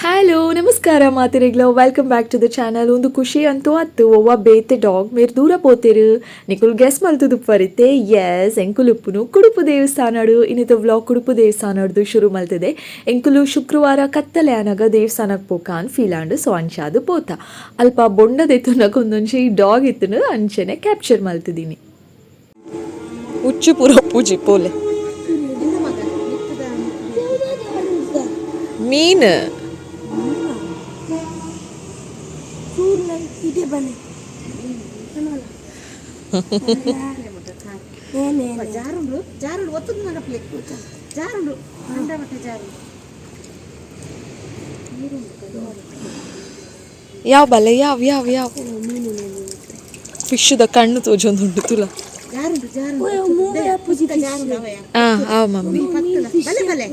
Hello, ನಮಸ್ಕಾರ ಮಾತೆರೆಗ್ಲ. Welcome back to the channel. ಒಂದು ಖುಷಿ ಅಂತೂ ಅತ್ತು ಒವ್ವ ಬೇತೆ ಡಾಗ್ ಮೇರ್ ದೂರ ಪೋತೇರು. ನಿಕುಲ್ ಗೆಸ್ ಮಲ್ತುದುಪ್ಪರಿತ್ತೆ. ಎಸ್, ಎಂಕುಲುಪ್ಪುನು ಕುಡುಪು ದೇವಸ್ಥಾನಡು. ಇನ್ನಿತ ವ್ಲಾಗ್ ಕುಡುಪು ದೇವಸ್ಥಾನಡ್ದು ಶುರು ಮಲ್ತದೆ. ಎಂಕುಲು ಶುಕ್ರವಾರ ಕತ್ತಲೆ ಆನಗ ದೇವಸ್ಥಾನಕ್ಕೆ ಪೋಕಾನ್ ಫೀಲ್ ಆಂಡ್. ಸೊ ಅಂಚಾದು ಪೋತ. ಅಲ್ಪ ಬೊಂಡ ದೆತ್ತುನಕ ಒಂದೊಂಜಿ ಡಾಗ್ ಇತ್ತುನು, ಅಂಚೆನೆ ಕ್ಯಾಪ್ಚರ್ ಮಲ್ತಿದ್ದೀನಿ. ಉಚ್ಚು ಪೂರ ಪೂಜಿ ಪೋಲೆ ಮೀನ್. ಜಾರುಂಡು ಜಾರುಂಡು ಒತ್ತುದು ನಗಪ್ಲೆ ಜಾರುಂಡು ಅಂಡಮಟ್ಟ ಜಾರುಂಡು. ಯಾವ ಬಲೆ ಯಾವ ಯಾವ ಯಾವ ಫಿಶ್ದ ಕಣ್ಣು ತೋಜೊಂದುಂಡು ತುಲ. ಜಾರುಂಡು ಜಾರುಂಡು ಜಾರುಂಡು ಅವಯ. ಆ ಆ ಮಮ್ಮಿ. ಪತ್ತಲ ಬಲೆ ಬಲೆ.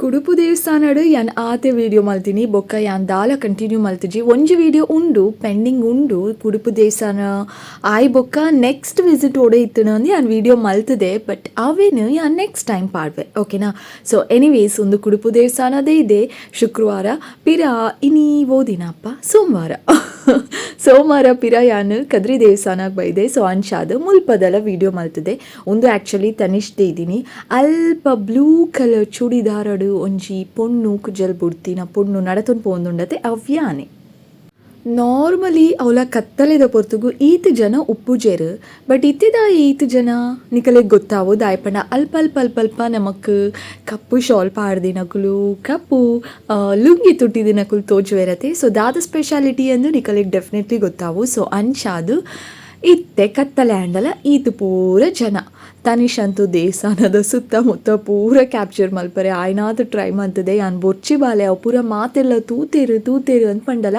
ಕುಡುಪು ದೇವಸ್ಥಾನಡ್ ಯಾನ್ ಆತೆ ವಿಡಿಯೋ ಮಲ್ತೀನಿ. ಬೊಕ್ಕ ಯಾನ್ ದಾಲ ಕಂಟಿನ್ಯೂ ಮಲ್ತಿಜಿ. ಒಂಜಿ ವಿಡಿಯೋ ಉಂಡು, ಪೆಂಡಿಂಗ್ ಉಂಡು. ಕುಡುಪು ದೇವಸ್ಥಾನ ಆಯ್ ಬೊಕ್ಕ ನೆಕ್ಸ್ಟ್ ವಿಸಿಟ್ ಓಡೆ ಇತ್ತುನ ಅಂದ್ ಯಾನ್ ವಿಡಿಯೋ ಮಲ್ತದೆ. ಬಟ್ ಅವೇನು ಯಾನ್ ನೆಕ್ಸ್ಟ್ ಟೈಮ್ ಪಾಡ್ವೆ, ಓಕೆನಾ? ಸೊ ಎನಿವೇಸ್, ಒಂದು ಕುಡುಪು ದೇವಸ್ಥಾನದೇ ಇದೆ. ಶುಕ್ರವಾರ ಪಿರ ಇನಿ ಓದಿನಪ್ಪ, ಸೋಮವಾರ. ಸೋಮವಾರ ಪಿರ ಯಾನ್ ಕದ್ರಿ ದೇವಸ್ಥಾನಕ್ಕೆ ಬೈದೆ. ಸೊ ಅಂಚಾದ ಮುಲ್ಪದಲ ವಿಡಿಯೋ ಮಲ್ತದೆ. ಒಂದು ಆ್ಯಕ್ಚುಲಿ ತನಿಷ್ದೆ ಇದ್ದೀನಿ. ಅಲ್ಪ ಬ್ಲೂ ಕಲರ್ ಚೂಡಿದಾರಡು ಒಂಜಿ ಪೊಣ್ಣು, ಕುಜಲ್ ಬುಡ್ತಿನ ಪೊಣ್ಣು ನಡತೊಂದು ಪೋಂದುಂಡತೆ, ಅವ್ಯಾನೆ. ನಾರ್ಮಲಿ ಅವಲ ಕತ್ತಲೆದ ಪೊರ್ತುಗು ಈತ್ ಜನ ಉಪ್ಪುಜೆರ್. ಬಟ್ ಇತ್ತಿದ ಈತ್ ಜನ ನಿಕಲೆಗ್ ಗೊತ್ತಾವು. ದಾಯೆ ಅಲ್ಪ ಅಲ್ಪ ಅಲ್ಪ ಅಲ್ಪ ನಮಕ್ ಕಪ್ಪು ಶಾಲ್ ಪಾಡ್ದಿನಕುಲು, ಕಪ್ಪು ಲುಂಗಿ ತುಟ್ಟಿದಿನಕುಲು ತೋಜುವೆರತೆ. ಸೊ ದಾದ ಸ್ಪೆಷಾಲಿಟಿ ಅಂದು ನಿಕಲೆಗ್ ಡೆಫಿನೆಟ್ಲಿ ಗೊತ್ತಾವು. ಸೊ ಅಂಚಾದು ಇತ್ತೆ ಕತ್ತಲೆ ಆಂಡಲ ಈತ್ ಪೂರ ಜನ. ತನಿಷ್ ಅಂತೂ ದೇವಸ್ಥಾನದ ಸುತ್ತಮುತ್ತ ಪೂರ ಕ್ಯಾಪ್ಚರ್ ಮಲ್ಪರೆ ಆಯ್ನಾತ್ ಟ್ರೈ ಮಲ್ತದೆ. ಯಾನ್ ಬೊರ್ಚಿ ಬಾಲೆ, ಅವು ಪೂರ ಮಾತೆಲ್ಲ ತೂತೇರು ತೂತೇರು ಅಂದ್ ಪಂಡಲ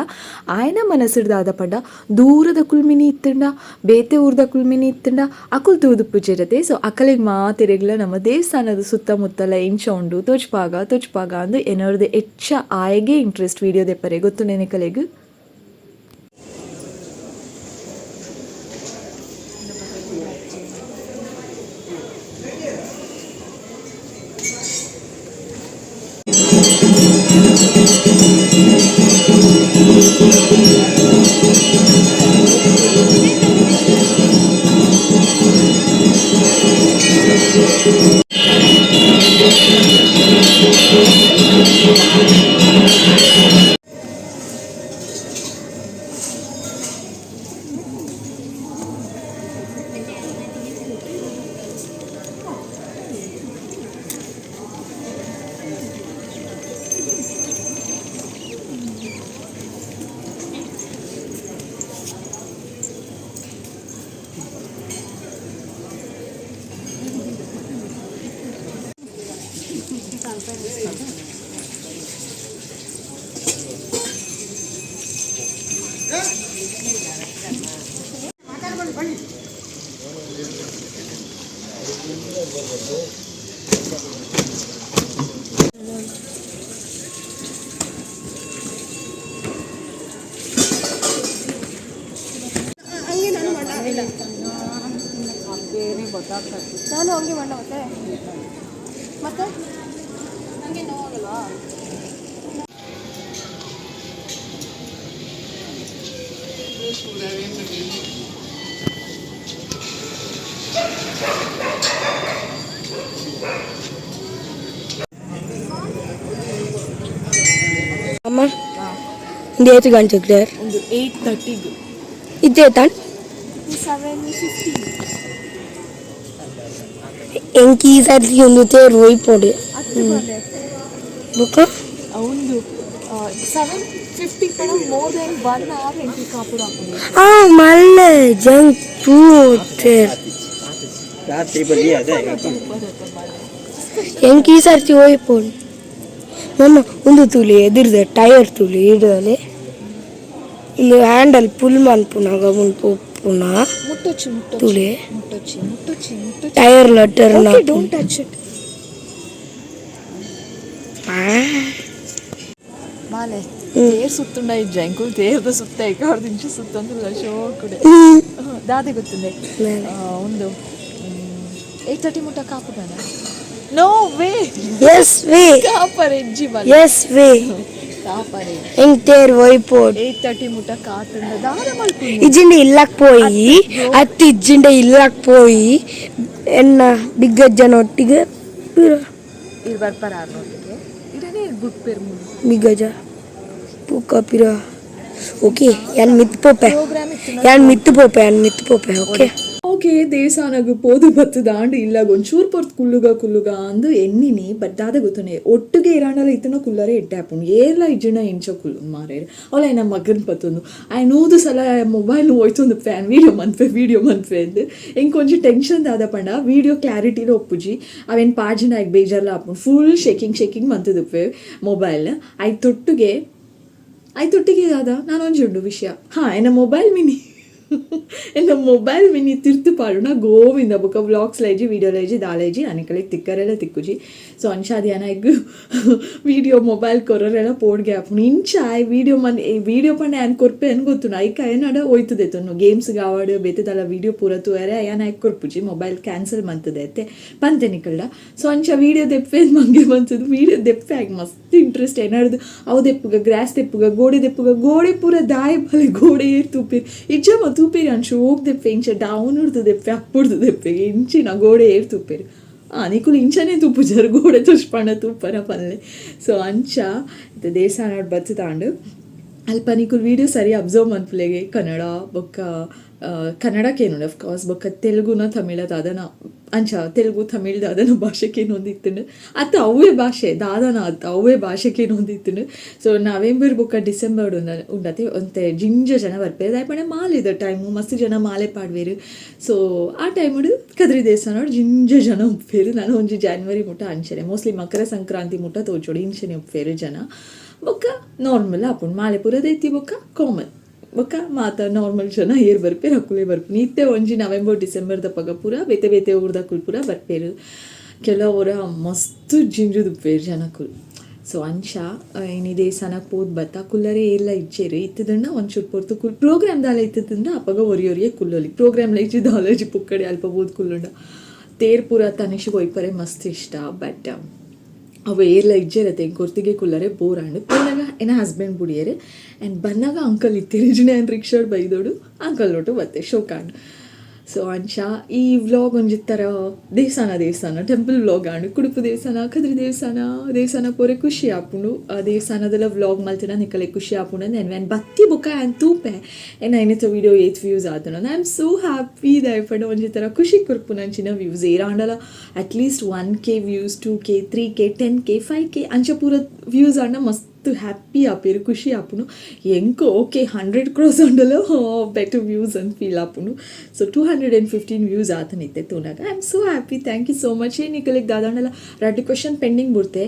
ಆಯ್ನ ಮನಸ್ಸುಡ್ದಾದ ಪಂಡ ದೂರದ ಕುಲ್ಮಿನಿ ಇತ್ತುಂಡ, ಬೇತೆ ಊರ್ದ ಕುಲ್ಮಿನಿ ಇತ್ತುಂಡ ಅಕುಲ್ ತೂದು ಪೂಜೆರತೆ. ಸೊ ಅಕಲೆಗ್ ಮಾತೆರೆಗ್ಲ ನಮ್ಮ ದೇವಸ್ಥಾನದ ಸುತ್ತಮುತ್ತಲ ಎಂಚ ಉಂಡು ತೋಜ್ಪಾಗ ತೋಜ್ಪಾಗ ಅಂದು ಎನರ್ದು ಎಚ್ಚ ಆಯಗೆ ಇಂಟ್ರೆಸ್ಟ್ ವಿಡಿಯೋ ದೆಪ್ಪರೆ ಗೊತ್ತು ನಿಕಲೆಗ್. ಹಂಗೆ ನಾನು ಮಾಡಲ್ಲ. ನಾನು ಹಂಗೆ ಮಾಡಲ್ಲ. ಮತ್ತೆ ಮತ್ತೆ ಹಂಗೆ ನೋವಾಗಲ್ವಾ? ಅಮ್ಮ, ಒಂದು ಏತ್ ಗಂಟೆ ಕ್ಲಿಯರ್? ಒಂದು 8:30ಗೆ. ಇದ್ದೇ ತಾನ್. 7:15. ಎಂಕ್ ಈ ಸರ್ತಿ ಒಂದು ತೇರು ಹೋಯ್ಪೋಡು ಬೊಕ್ಕ. ಒಂದು 7:50 ಪಡ ಮೋರ್ ದೆನ್ ಒನ್ ಅವರ್ ಎಂಕಿ ಕಾಪುಡು ಆಪುಂಡು. ಆ ಮಲ್ಲ ಜಂಕ್ ತೇರ್. ಎಂಕ್ ಈ ಸರ್ತಿ ಹೋಯ್ಪೋಡು. ನಮ್ಮ ಒಂದು ತುಲಿ ಎದುರ್ದ ಟೈರ್ ತುಲಿ ಇಡಲೆ. ಒಂದು ಹ್ಯಾಂಡಲ್ ಪುಲ್ ಮನ್ಪುನಾಗ ಮುಲ್ಪ ಉಪ್ಪುನ. ಮುಟ್ಟೊಚ್ಚಿ ಮುಟ್ಟೊಚ್ಚಿ. ತುಲಿ. ಮುಟ್ಟೊಚ್ಚಿ ಮುಟ್ಟೊಚ್ಚಿ ಮುಟ್ಟೊಚ್ಚಿ. Tyre letter. Okay, don't touch it. ಮಾಲೆ ತೇರ್ ಸುತ್ತುಂಡ ಇಜ್ಜ ಎಂಕುಲು ತೇರ್ದ ಸುತ್ತ ಎಕಾರ್ದಿಂಚ ಸುತ್ತೊಂದುಲ್ಲ ಶೋಕುಡೆ. ದಾದೆ ಗೊತ್ತುಂಡೆ? ಒಂದು 8:30 ಮುಟ್ಟ ಕಾಪುದಾನ? No way. S way. ಕಾಪರೆಜ್ಜಿ ಬಲ. Yes way. ಕಾಪರೆ. ಎಂಕ್ ತೇರ್ ಒಯ್ಪೋಡ್. 8:30 ಮುಟ್ಟ ಕಾತುಂಡ ದಾದ ಮಲ್ಪುನಿ? ಇಜ್ಜಿಂಡ ಇಲ್ಲಕ್ ಪೋಯಿ ಅತ್ತಿ, ಇಜ್ಜಿಂಡ ಇಲ್ಲಕ್ ಪೋಯಿ ಎನ್ನ ಬಿಗ್ಗಜ್ಜನೊಟ್ಟಿಗೆ ಪಿರ. ಇರ್ ಬರ್ಪರ ಆರ್ನೊಟ್ಟಿಗೆ ಇರನೇ ಬುಟ್ಪೇರ್ ಮುನ್. ಬಿಗ್ಗಜ್ಜ ಪೂಕ ಪಿರ. ಓಕೆ, ಯಾನ್ ಮಿತ್ ಪೋಪೆ. ಪ್ರೋಗ್ರಾಮ್ ಇತ್ತು. ಯಾನ್ ಮಿತ್ತು ಪೋಪೆ, ಯಾನ್ ಮಿತ್ತು ಪೋಪೆ. ಓಕೆ. ಓಕೆ, ದೇವಸ್ಥಾನಗ್ ಪೋದು ಬತ್ತುದಾಂಡ್ ಇಲ್ಲಗ್ ಒಂಚೂರು ಪೊರ್ತು ಕುಲ್ಲುಗ ಕುಲ್ಲುಗ ಅಂದ್ ಎನ್ನಿನಿ. ಬಟ್ ದಾದ ಗೊತ್ತುಂಡೆ, ಒಟ್ಟುಗೆ ಇರಾಂಡಲ ಇತ್ತುಂಡ ಕುಲ್ಲರೆ ಎಡ್ಡೆ ಆಪುಂಡು. ಏರ್ಲ ಇಜ್ಜಿಂಡ ಎಂಚ ಕುಲ್ಲು ಮಾರೇರ್? ಅವ್ಲ ಎನ್ನ ಮಗನ್ ಪತ್ತೊಂದು ಆಯೆ ನೂದು ಸಲ ಮೊಬೈಲ್ ಒಯ್ತೊಂದು ಫ್ಯಾನ್ ವೀಡಿಯೋ ಮನ್ಪೆ, ವೀಡಿಯೋ ಮನ್ಪೆ ಅಂದ್. ಎಂಕ್ ಒಂಜಿ ಟೆನ್ಷನ್ ದಾದ ಪಂಡ, ವೀಡಿಯೋ ಕ್ಲಾರಿಟಿಲ ಒಪ್ಪುಜಿ. ಅವೆನ್ ಪಾಡ್ಜಿಂಡ ಆಯ್ಕ್ ಬೇಜಾರ್ಲ ಆಪುಂಡು. ಫುಲ್ ಶೇಕಿಂಗ್ ಶೇಕಿಂಗ್ ಮಂತುದುಪ್ಪೆ ಮೊಬೈಲ್. ಐತೊಟ್ಟಿಗೆ ದಾದ ನಾನೊಂಜಿ ಉಂಡು ವಿಷಯ. ಹಾ, ಎನ್ನ ಮೊಬೈಲ್ ಮಿನಿ, ಎನ್ನ ಮೊಬೈಲ್ ಮಿನಿ ತಿರ್ತು ಪಾಡುನ ಗೋವಿಂದ. ಬೊಕ ವ್ಲಾಗ್ಸ್ ಲೈಜಿ, ವೀಡಿಯೋ ಲೈಜಿ, ದಾಲೈಜಿ, ಅನಿಕಲೆಗ್ ತಿಕ್ಕರೆಲ ತಿಕ್ಕುಜಿ. ಸೊ ಅಂಚಾದ್ ಯಾನ್ ಐಗ್ ವೀಡಿಯೋ ಮೊಬೈಲ್ ಕೊರರೆಲ ಪೋಡ್ಗೆ ಆಪುಂಡು. ಇಂಚ ಆಯ್ ವೀಡಿಯೋ ಮನ್ ವೀಡಿಯೋ ಪಂಡ ಯಾನ್ ಕೊರ್ಪೆ ಅನ್ ಗೊತ್ತುಂಡು. ಐಕ್ ಅಯನಡ ಒಯ್ತುದೆತ್ತೊನ್ನು ಗೇಮ್ಸ್ ಗಾವಡ್ ಬೇತೆ ದಾಲ ವೀಡಿಯೋ ಪೂರ ತೂಯರೆ. ಯಾನ್ ಐಕ್ ಕೊರ್ಪುಜಿ ಮೊಬೈಲ್, ಕ್ಯಾನ್ಸಲ್ ಮಂತುದೆ ಅತ್ತೆ ಪಂತೆ ನಿಕಲ್ಡ. ಸೊ ಅಂಚ ವೀಡಿಯೋ ದೆಪ್ಪೆ ಮಂಗೆ ಮಂತುದು ವೀಡಿಯೋ ದೆಪ್ಪೆ. ಆಗ್ ಮಸ್ತ್ ಇಂಟ್ರೆಸ್ಟ್ ಏನಾಡ್ದು ಅವು ದೆಪ್ಪುಗ, ಗ್ರಾಸ್ ದೆಪ್ಪುಗ, ಗೋಡೆ ದೆಪ್ಪುಗ. ಗೋಡೆ ಪೂರ ದಾಯ ಬಲೆ ಗೋಡೆ ಏರ್ ತೂಪೇರು ಇಜ್ಜಮ್ಮ ತೂಪೇರಿ. ಅನ್ ಶೋಕ್ ದೆಪ್ಪೆ. ಇಂಚ ಡೌನ್ ಉಡ್ದು ದೆಪ್ಪೆ, ಅಪ್ಪುಡ್ದು ದೆಪ್ಪೆ. ಇಂಚಿನ ಗೋಡೆ ಏರ್ ತೂಪೇರು? ಆ ನಿಕುಲು ಇಂಚನೇ ತೂಪುಜಾರು, ಗೋಡೆ ತುಷ್ಪಂಡ ತೂಪರ ಪನ್ಲೆ. ಸೊ ಅಂಚ ಇತ್ತೆ ದೇವಸ್ಥಾನ ಬತ್ತುದಾಂಡ್. ಅಲ್ಪ ನಿಕುಲು ವೀಡಿಯೋ ಸರಿ ಅಬ್ಸರ್ವ್ ಮನ್ಪುಲೆಗೆ. ಕನ್ನಡ ಬೊಕ್ಕ ಕನ್ನಡಕ್ಕೇನುಂಡು ಅಫ್ಕೋರ್ಸ್, ಬೊಕ್ಕ ತೆಲುಗುನ ತಮಿಳ ದಾದನ ಅಂಚ, ತೆಲುಗು ತಮಿಳ್ ದಾದನ ಭಾಷೆಕೇನೊಂದು ಇತ್ತುಂಡು ಅತ್ತ, ಅವ್ವೇ ಭಾಷೆ ದಾದನ ಅತ್ತ, ಅವ್ವೇ ಭಾಷೆಕೇನೊಂದು ಇತ್ತುಂಡು. ಸೊ ನವೆಂಬರ್ ಬೊಕ್ಕ ಡಿಸೆಂಬರ್ ಉಂಡತೆ ಒಂತೆ ಜಿಂಜ ಜನ ಬರ್ಪೆರ್. ದಾಯೆ ಪಂಡ ಮಾಲೆದ ಟೈಮು, ಮಸ್ತ್ ಜನ ಮಾಲೆ ಪಾಡ್ವೆರ್. ಸೊ ಆ ಟೈಮುಡು ಕದ್ರಿ ದೇವಸ್ಥಾನಡ್ ಜಿಂಜ ಜನ ಉಪ್ಪೇರು. ನಾನು ಒಂಜಿ ಜಾನ್ವರಿ ಮುಟ್ಟ ಅಂಚನೆ, ಮೋಸ್ಟ್ಲಿ ಮಕರ ಸಂಕ್ರಾಂತಿ ಮುಟ್ಟ ತೋಜೋಡು ಇಂಚನೆ ಉಪ್ಪೇರು ಜನ. ಬೊಕ್ಕ ನಾರ್ಮಲ್ ಆಪುಂಡು. ಮಾಲೆ ಪೂರ ದೆತ್ತಿ ಬೊಕ್ಕ ಕಾಮನ್, ಬೊಕ್ಕ ಮಾತ ನಾರ್ಮಲ್ ಜನ ಏರ್ ಬರ್ಪೇರು ಅಕುಲೇ ಬರ್ಪುನಿ. ಇತ್ತೆ ಒಂಜಿ ನವೆಂಬರ್ ಡಿಸೆಂಬರ್ ದಪಗ ಪೂರ ಬೇತೆ ಬೇತೆ ಊರ್ದಕುಲು ಪೂರ ಬರ್ಪೇರು. ಕೆಲವೊರ ಮಸ್ತ್ ಜಿಂಜುದುಪ್ಪೇರು ಜನಕುಲು. ಸೊ ಅಂಚ ಇನಿ ದೇವಸ್ಥಾನಕ್ಕೆ ಪೋದು ಬತ್ತ. ಕುಲ್ಲರೆ ಏರ್ಲ ಇಜ್ಜೆರ್. ಇತ್ತುದಂಡ ಒಂಚೂರು ಪೊರ್ತು ಕುಲ್. ಪ್ರೋಗ್ರಾಮ್ ದಾಲ ಇತ್ತುದಂಡ ಅಪಗ ಒರಿ ಒರಿಯೇ ಕುಲ್ಲೊಲಿ. ಪ್ರೋಗ್ರಾಮ್ ಲ ಇಜ್ಜಿ, ದಾಲ ಇಜ್ಜಿ, ಪುಕ್ಕಡೆ ಅಲ್ಪ ಪೋದು ಕುಲ್ಲುಂಡ. ತೇರ್ ಪೂರ ತನಿಷ್ ಒಯ್ಪರೆ ಮಸ್ತ್ ಇಷ್ಟ. ಬಟ್ ಅವು ಏರ್ಲ ಇಜ್ಜೆರತೆ, ಕೊರ್ತಿಗೆ ಕುಲ್ಲರೆ ಬೋರ್ ಆಂಡ್. ಪೋನಗ ಎನ್ನ ಹಸ್ಬೆಂಡ್ ಬುಡಿಯೆರ್ ಆ್ಯಂಡ್ ಬನ್ನಗ ಅಂಕಲ್ ಇತ್ತೆರ್. ಇಜ್ಜಿಂಡ ಯಾನ್ ರಿಕ್ಷಾಡ್ ಬೈದೋಡು, ಅಂಕಲ್ ಒಟ್ಟು ಬತ್ತೆ. ಶೋಕಾಂಡ್. ಸೊ ಅಂಚ ಈ ವ್ಲಾಗ್ ಒಂಜಿ ಥರ ದೇವಸ್ಥಾನ ದೇವಸ್ಥಾನ ಟೆಂಪಲ್ ವ್ಲಾಗ್ ಆಂಡ್. ಕುಡುಪು ದೇವಸ್ಥಾನ, ಕದ್ರಿ ದೇವಸ್ಥಾನ. ದೇವಸ್ಥಾನ ಪೋರೆ ಖುಷಿ ಆಪುಂಡು. ಆ ದೇವಸ್ಥಾನದೆಲ್ಲ ವ್ಲಾಗ್ ಮಲ್ತಿನ ನಿಕಲೆ ಖುಷಿ ಆಪುಂಡು ಅಂದ್ ಯಾನ್ ಬತ್ತಿ ಬೊಕ್ಕ ಯಾನ್ ತೂಪೆ ಎನ್ನ ಇನಿತ ವೀಡಿಯೋ ಏತ್ ವ್ಯೂಸ್ ಆತುಂಡು. I am so happy. ದಾಯೆ ಒಂಜಿ ಥರ ಖುಷಿ ಕೊರ್ಪುನಂಚಿನ ವ್ಯೂಸ್. ಏರಾಂಡಲ at least 1K views, 2K, 3K, 10K, 5K ಅಂಚ ಪೂರ ವ್ಯೂಸ್ ಆಂಡ ಮಸ್ತ್ ಹ್ಯಾಪಿ ಆಪೇರು, ಖುಷಿ ಆಪುಂಡು ಎಂಕ್. ಓಕೆ, 100 ಕ್ರಾಸ್ ಆಂಡಲ ಬೆಟರ್ ವ್ಯೂಸ್ ಅಂತ ಫೀಲ್ ಆಪುಂಡು. ಸೊ 215 ವ್ಯೂಸ್ ಆತನಿತ್ತೆ ತೂನಾಗ. I am so happy. Thank you so much. ನಿಕಲೆಗ್ ದಾದಾಂಡಲ ರಡ್ಡು ಕ್ವಶನ್ ಪೆಂಡಿಂಗ್ ಬುಡ್ತೆ.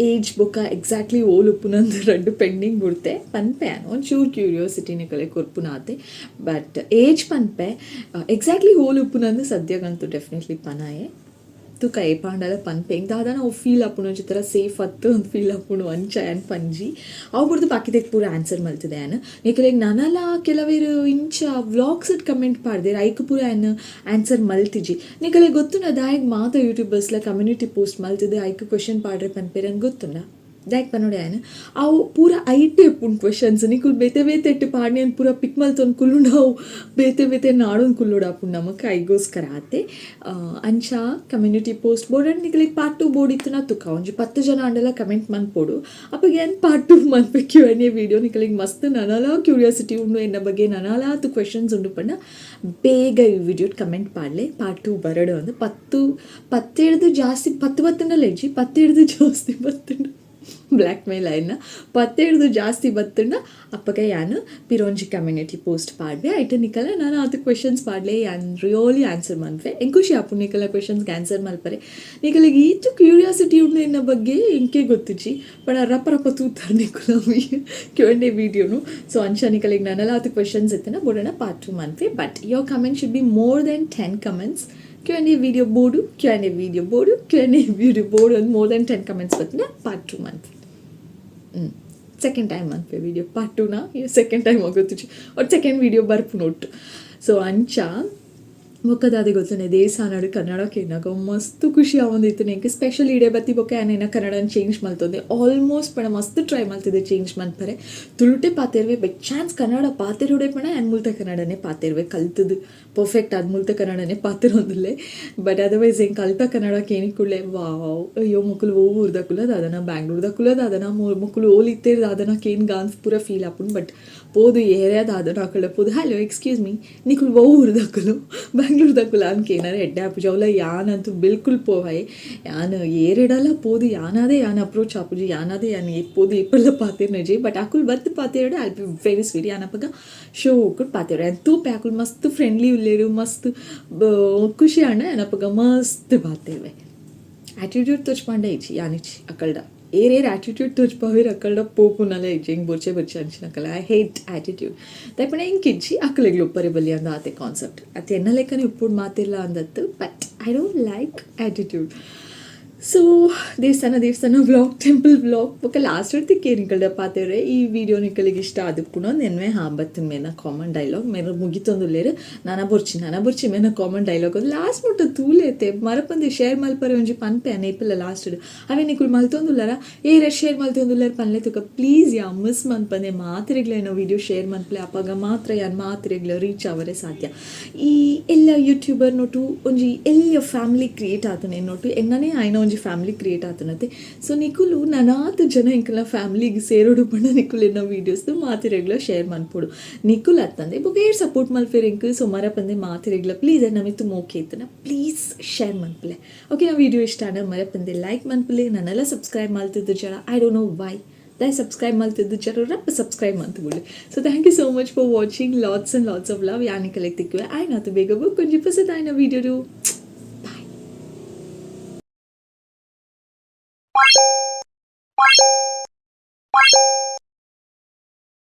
ಏಜ್ ಬೊಕ್ಕ ಎಕ್ಸಾಕ್ಟ್ಲಿ ಓಲ್ ಉಪ್ಪುನಂದು ರಡ್ಡು ಪೆಂಡಿಂಗ್ ಬುಡ್ತೆ. ಪನ್ಪೆ ಯಾನ್, ಒಂಚೂರು ಕ್ಯೂರಿಯಾಸಿಟಿ ನಿಕಲೆ ಕೊರ್ಪುನಾತೆ. ಬಟ್ ಏಜ್ ಪನ್ಪೆ, ಎಕ್ಸಾಕ್ಟ್ಲಿ ಓಲ್ ಉಪ್ಪುನಂದು ಸದ್ಯಗಂತೂ ಡೆಫಿನೆಟ್ಲಿ ಪನಾಯೆ. ತುಕ ಏಪಾಂಡಲ ಪನ್ಪೆ. ಎಂಕ್ ದಾದಾನ ಅವು ಫೀಲ್ ಆಪುಂಡು, ಒಂಜಿ ಥರ ಸೇಫ್ ಅತ್ತು ಅಂತ ಫೀಲ್ ಆಪುಂಡು. ಅಂಚ ಯಾನ್ ಪಂಜಿ. ಅವು ಬುಡ್ದು ಬಾಕಿದೆಕ್ ಪೂರ ಆನ್ಸರ್ ಮಲ್ತದೆ ಯಾನ್. ನಿಕಲೆಗ್ ನನಲ ಕೆಲವೇರು ಇಂಚ ವ್ಲಾಗ್ಸ್ ಕಮೆಂಟ್ ಪಾಡ್ದೆರ್, ಐಕ್ ಪೂರ ಯಾನ್ ಆನ್ಸರ್ ಮಲ್ತಿಜಿ. ನಿಕಲೆಗ್ ಗೊತ್ತುಂಡ ದಾಯೆಗ್ ಮಾತ ಯೂಟ್ಯೂಬರ್ಸ್ಲ ಕಮ್ಯುನಿಟಿ ಪೋಸ್ಟ್ ಮಲ್ತದೆ ಐಕ್ ಕ್ವಶನ್ ಪಾಡ್ರೆ ಪನ್ಪೆರ್ ಅಂದ್ ಗೊತ್ತುಂಡ? ದಾಯೆಗ್ ಪನೊಡೆ ಯಾನ್? ಅವು ಪೂರ ಐಟೆ ಉಪ್ಪುಂಡು ಕ್ವಶನ್ಸ್. ನಿಕುಲು ಬೇತೆ ಬೇತೆ ಇಟ್ಟು ಪಾಡ್ನೆನ್ ಪೂರ ಪಿಕ್ ಮಲ್ತೊಂದು ಕುಲ್ಲುಂಡ ಅವು ಬೇತೆ ಬೇತೆ ನಾಡೊಂದು ಕುಲ್ಲುಡು ಆಪುಂಡು ನಮಕ್. ಐಗೋಸ್ಕರ ಆತೆ. ಅಂಚ ಕಮ್ಯುನಿಟಿ ಪೋಸ್ಟ್ ಬೋರ್ಡ್ ಅಂಡ್ ನಿಕಲೆಗ್ ಪಾರ್ಟ್ ಟೂ ಬೋರ್ಡ್ ಇತ್ತುನ ತುಕ ಒಂಜಿ 10 ಜನ ಆಂಡಲ ಕಮೆಂಟ್ ಮನ್ಪೊಡು. ಅಪಗ ಯಾನ್ ಪಾರ್ಟ್ ಟೂ ಮನ್ಪೆ ಕ್ಯೂ ಎನ್ ಎ ವೀಡಿಯೋ. ನಿಕಲೆಗ್ ಮಸ್ತ್ ನನಲ ಕ್ಯೂರಿಯಾಸಿಟಿ ಉಂಡು, ಎನ್ನ ಬಗ್ಗೆ ನನಲಾತ್ ಕ್ವೆಶನ್ಸ್ ಉಂಡು ಪಂಡ ಬೇಗ ಈ ವಿಡಿಯೋ ಕಮೆಂಟ್ ಪಾಡ್ಲೆ, ಪಾರ್ಟ್ ಟೂ ಬರಡು ಅಂದ್. 10 ಪತ್ತೆಡ್ದು ಜಾಸ್ತಿ 10 ಬತ್ತುಂಡಲ ಇಜ್ಜಿ, ಪತ್ತೆಡ್ದು ಜಾಸ್ತಿ ಬತ್ತುಂಡು ಬ್ಲ್ಯಾಕ್ ಮೇಲ್ ಆಯ್ನ. ಪತ್ತೆಡ್ದು ಜಾಸ್ತಿ ಬತ್ತುಂಡ ಅಪ್ಪಗ ಯಾನ್ ಪಿರೊಂಜಿ ಕಮ್ಯುನಿಟಿ ಪೋಸ್ಟ್ ಪಾಡ್ವೆ. ಐಟ ನಿಕಲ ನಾನು ಆತ್ ಕ್ವೆಶನ್ಸ್ ಪಾಡ್ಲೆ, ಯಾನ್ ರಿಯಲಿ ಆನ್ಸರ್ ಮನ್ಪೆ. ಎಂಕ್ ಖುಷಿ ಆಪುಂಡು ನಿಕಲ ಕ್ವೆಶನ್ಸ್ಗೆ ಆನ್ಸರ್ ಮಲ್ಪರೆ. ನಿಕಲೆಗ್ ಈತ್ ಕ್ಯೂರಿಯಾಸಿಟಿ ಉಂಡು ಎನ್ನ ಬಗ್ಗೆ ಎಂಕೆ ಗೊತ್ತಿಜ್ಜಿ. ಬಟ್ ರಪ ರಪ ತೂತಾರ್ ನಿಕುಲು ಕ್ಯೂ ಅಂಡ್ ಎ ವೀಡಿಯೋನು. ಸೊ ಅಂಚ ನಿಕಲೆಗ್ ನನಲ ಆತ್ ಕ್ವೆಶನ್ಸ್ ಇತ್ತನ ಬೋಡಣ ಪಾರ್ಟ್ ಟೂ ಮನ್ಪೆ. But your comment should be more than 10 comments. Q and A video board, Q and A video board, Q and A video board ಒಂದು ಮೋರ್ ದೆನ್ 10 ಕಮೆಂಟ್ಸ್ ಬತ್ತಿನ ಪಾರ್ಟ್ ಟೂ ಮನ್ಪೆ. Second time ಮನ್ಪೆ video. Part ಟೂನ second time ಗೊತ್ತಿಜ್ಜಿ, ಒಟ್ಟು second video ಬರ್ಪುನು ಒಟ್ಟು. ಸೊ ಅಂಚ ಬೊಕ್ಕ ದಾದೆ ಗೊತ್ತುಂಡೆ, ದೇವಸ್ಥಾನಡ್ ಕನ್ನಡ ಕೇನ್ನಗ ಮಸ್ತ್ ಖುಷಿ ಆವೊಂದಿತ್ತ್ಂಡ್ ಎಂಕ್. ಸ್ಪೆಷಲ್ ಇಡೆ ಬತ್ತಿ ಬೊಕ್ಕ ಯಾನ್ ಎನ್ನ ಕನ್ನಡನ್ ಚೇಂಜ್ ಮಲ್ತೊಂದೆ. ಆಲ್ಮೋಸ್ಟ್ ಪಂಡ ಮಸ್ತ್ ಟ್ರೈ ಮಲ್ತಿದ್ದೆ ಚೇಂಜ್ ಮನ್ಪರೆ. ತುಳುಟೆ ಪಾತೆರುವೆ. ಬೈ ಚಾನ್ಸ್ ಕನ್ನಡ ಪಾತೆರೊಡೆ ಪಂಡ ಯಾನ್ ಮುಲ್ತ ಕನ್ನಡನೇ ಪಾತೆರುವೆ. ಕಲ್ತುದು ಪರ್ಫೆಕ್ಟ್ ಆದ್ ಮುಲ್ತ ಕನ್ನಡನೇ ಪಾತೆರೊಂದುಲ್ಲೆ. ಬಟ್ ಅದರ್ವೈಸ್ ಎಂಕ್ ಅಲ್ತ ಕನ್ನಡ ಕೇನಿ ಕೂಡ್ಲೆ, ವಾವ್, ಅಯ್ಯೋ, ಮೊಕುಲು ಒವು ಊರ್ದಕುಲ ದಾದನ, ಬ್ಯಾಂಗ್ಳೂರ್ದಕುಲ ದಾದನ, ಮೊಕುಲು ಓಲು ಇತ್ತೆರ್ ದಾದನ ಕೇನ್ ಗಾನ್ಸ್ ಪೂರ ಫೀಲ್ ಆಪುಂಡು. ಬಟ್ ಪೋದು ಏರಿಯಾದ ದಾದನ ಅಕಲ್ಡ ಪೋದು, "ಹಲೋ, ಎಕ್ಸ್ಕ್ಯೂಸ್ ಮೀ, ನಿಕುಲು ಒವು ಊರ್ದಕುಲು, ಬ್ಯಾಂಗ್ಳೂರ್ದಕುಲು?" ಅಂದ್ ಕೇನರೆ ಎಡ್ಡೆ ಆಪುಜಿ. ಅವ್ಲ ಯಾನಂತೂ ಬಿಲ್ಕುಲ್ ಪೋವಯೆ. ಯಾನ್ ಏರೆಡಲ ಪೋದು ಯಾನಾದೆ ಯಾನ್ ಅಪ್ರೋಚ್ ಆಪುಜಿ. ಯಾನಾದೆ ಯಾನ್ ಪೋದು ಏಪಲ ಪಾತೆರ್ನಜಿ. ಬಟ್ ಅಕುಲು ಬತ್ತ್ ಪಾತೆರಡ ಐಲ್ ಬಿ ವೆರಿ ಸ್ವೀಟ್. ಯಾನ್ ಅಪಗ ಶೋಕುಡು ಪಾತೆರುವೆ. ಯಾನ್ ತೂಪೆ, ಅಕುಲು ಮಸ್ತ್ ಫ್ರೆಂಡ್ಲಿ ಉಲ್ಲೆರ್, ಮಸ್ತ್ ಖುಷಿ ಆಂಡ ಯಾನ್ ಅಪಗ ಮಸ್ತ್ ಪಾತೆರುವೆ. ಆಟಿಟ್ಯೂಡ್ ತೋಜ್ಪಾಂಡ ಇಜ್ಜಿ, ಯಾನಿಜ್ಜಿ ಅಕಲ್ಡ. ಏರೇರ್ ಆಟಿಟ್ಯೂಡ್ ತೋಜ್ಪಾವೆರ್ ಅಕಲ್ಡ ಪೋಪುನಲ ಇಜ್ಜಿ. ಎಂಕ್ ಬೊರ್ಚೆ ಬೊರ್ಚಿ ಅಂಚಿನಕಲ್. I hate attitude. ದಾಯೆ ಪಂಡ ಎಂಕ್ ಇಜ್ಜಿ, ಅಕಲೆಗ್ಲ ಉಪ್ಪರೆ ಬಲ್ಲಿ ಅಂದ್ ಆತೆ ಕಾನ್ಸೆಪ್ಟ್. ಅತ್ತೆ ಎನ್ನ ಲೆಕ್ಕನೆ ಉಪ್ಪುಡು ಮಾತೆರ್ಲ ಅಂದತ್ತು, but I don't like attitude. So ದೇವಸ್ಥಾನ ದೇವಸ್ಥಾನ ವ್ಲಾಗ್, ಟೆಂಪಲ್ ವ್ಲಾಗ್ ಬೊಕ್ಕ ಲಾಸ್ಟ್ ತಿಕ್ಕೇ ನಿಕಲ್ಡ ಪಾತೆರೆ. ಈ ವಿಡಿಯೋ ನಿಕಲಿಗೆ ಇಷ್ಟ ಆದಿಪ್ಪುನು ನೆನ್ವೆ. ಹಾ, ಬತ್ತಿನ ಮೇನ ಕಾಮನ್ ಡೈಲಾಗ್. ಮೇನ ಮುಗಿತೊಂದುಲ್ಲೆರ್, "ನನ ಬೊರ್ಚಿ, ನನ ಬೊರ್ಚಿ" ಮೇನ ಕಾಮನ್ ಡೈಲಾಗ್. ಲಾಸ್ಟ್ ಮುಟ್ಟ ತೂಲೇತೆ. ಮರಪಂದೆ ಶೇರ್ ಮಲ್ಪರೆ ಒಂಜಿ ಪನ್ಪೆ ಅನೇಪಲ್ಲ ಲಾಸ್ಟ್. ಅವೇ ನಿಕುಲು ಮಲ್ತೊಂದುಲ್ಲಾರ? ಏರ ಶೇರ್ ಮಲ್ತೊಂದುಲ್ಲಾರ ಪನ್ಲೆ ತುಕ ಪ್ಲೀಸ್. ಯಾ, ಮಿಸ್ ಮನ್ಪಂದೆ ಮಾತೆರೆಗ್ಲ ಏನೋ ವಿಡಿಯೋ ಶೇರ್ ಮನ್ಪಲೆ. ಅಪಗ ಮಾತ್ರ ಯಾನ್ ಮಾತೆರೆಗ್ಲ ರೀಚ್ ಆವರೆ ಸಾಧ್ಯ. ಈ ಎಲ್ಲ ಯೂಟ್ಯೂಬರ್ ನೋಟು ಒಂಜಿ ಎಲ್ಯ ಫ್ಯಾಮಿಲಿ ಕ್ರಿಯೇಟ್ ಆತನೆ ನೋಟು, ಎನ್ನನೇ ಆಯ್ನ ಒಂಜಿ ಫ್ಯಾಮಿಲಿ ಕ್ರಿಯೇಟ್ ಆತನತೆ. ಸೊ ನಿಕುಲು ನನಾತ್ ಜನ ಎಂಕಲ್ನ ಫ್ಯಾಮಿಲಿಗೆ ಸೇರೋಡು ಪಂಡ ನಿಕುಲು ಎನ್ನ ವೀಡಿಯೋಸ್ ಮಾತೆರೆಗ್ಲ ಶೇರ್ ಮನ್ಪೊಡು. ನಿಕುಲು ಅತ್ತಂದೆ ಬೊಕ ಏರ್ ಸಪೋರ್ಟ್ ಮಲ್ಪೆರ್ ಎಂಕ್? ಸೊ ಮರಪಂದೆ ಮಾತೆರೆಗ್ಲ ಪ್ಲೀಸ್, ಎನ್ನ ಮಿತ್ತು ಮೋಕೆ ಇತ್ತನ ಪ್ಲೀಸ್ ಶೇರ್ ಮನ್ಪುಲೆ. ಓಕೆ, ನಾ ವೀಡಿಯೋ ಇಷ್ಟ ಆಂಡ ಮರಪಂದೆ ಲೈಕ್ ಮನ್ಪುಲೆ. ನನ್ನೆಲ್ಲ ಸಬ್ಸ್ಕ್ರೈಬ್ ಮಲ್ತಿದ್ದು ಜನ, I don't know why, ದಾಯೆ ಸಬ್ಸ್ಕ್ರೈಬ್ ಮಲ್ತಿದ್ದು ಜರ ರಪ್ಪ subscribe ಮಂತುಬಿಡ್ಲಿ. So thank you so much for watching. Lots and lots of love. ಯಾನಿಕಲೆಗ್ ತಿಕ್ಕುವೆ ಆಯ್ನಾತು ಬೇಗ ಬುಕ್ ಒಂಜಿ ಪೊಸದಾಯಿನ ವೀಡಿಯೋ.